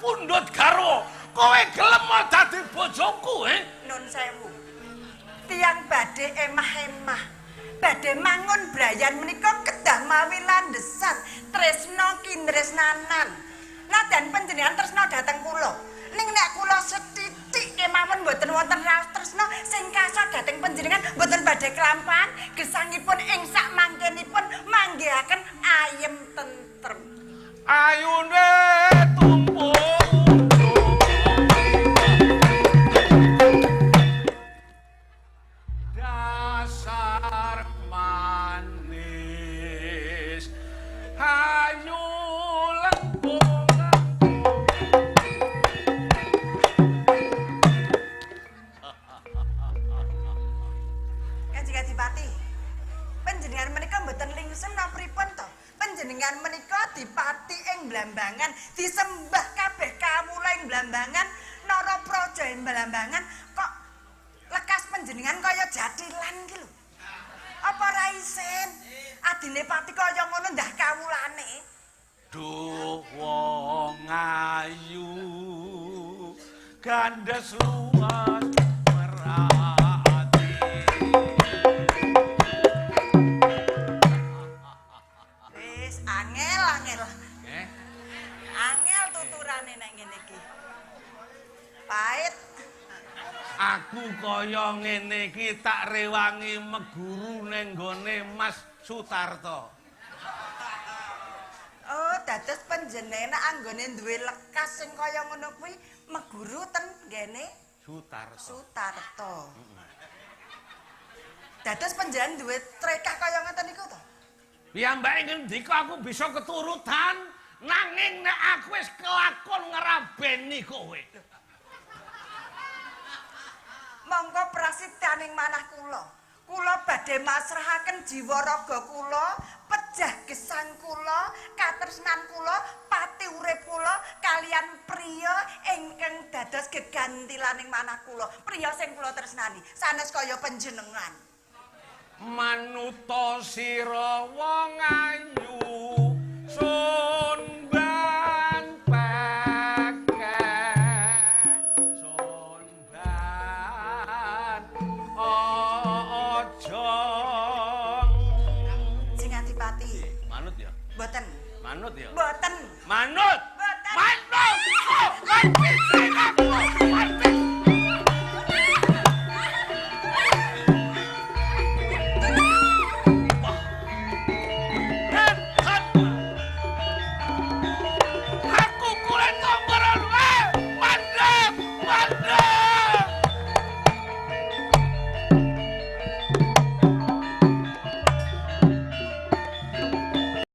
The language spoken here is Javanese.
pundhut garwa, kowe gelem dadi bojoku, eh? Nun sewu. Tiyang badhe emah-emah, badhe mangun brayan menika kedah mawi landesan tresna kinresnanan. Nadan panjenengan tresna dhateng kula. Ning nek kula sethithik kemawon mboten wonten raos tresna sing kaso dhateng panjenengan mboten badhe kelampahan gesangipun ing sak mangkenipun manggihaken ayem tentrem. Ayune tumpuk. Dasar manis ayu lengkung. Kanjeng Adipati, panjenengan menika mboten lingsem napa pripun to? Panjenengan menika dipati ing Blambangan, disembah kabeh kawula ing Blambangan, Narapraja ing Blambangan, kok lekas panjenengan kaya jathilan ki lho. Apa ra isin? Adine pati kaya ngono ndah kawulane. Duh wong ayu gandhes luwes merati. Wis angel angel. Eh? Angel tuturane nek ngene iki. Pahit. Aku kaya ngene iki tak rewangi meguru ning gone Mas Sutarto. Oh, dados panjenengan anggone duwe lekas sing kaya ngono kuwi meguru ten nggene Sutarto. Sutarto. Dados panjenengan duwe trekah kaya ngeten niku to? Piyambake ngendika aku bisa keturutan, nanging nek aku wis kelakon ngrabeni kowe. Monggo prasitaning manah kula. Kula badhe masrahaken jiwa raga kula, pejah gesang kula, katresnan kula, pati urip kula kalian priya ingkang dados gegantilaning manah kula. Priya sing kula tresnani, sanes kaya panjenengan. Manuta sira wong ayu sun ban peke sun ban ojong. Sing Adipati. Manut ya? Mboten. Manut ya? Mboten. Manut. Mboten. Manut. Oh, manut.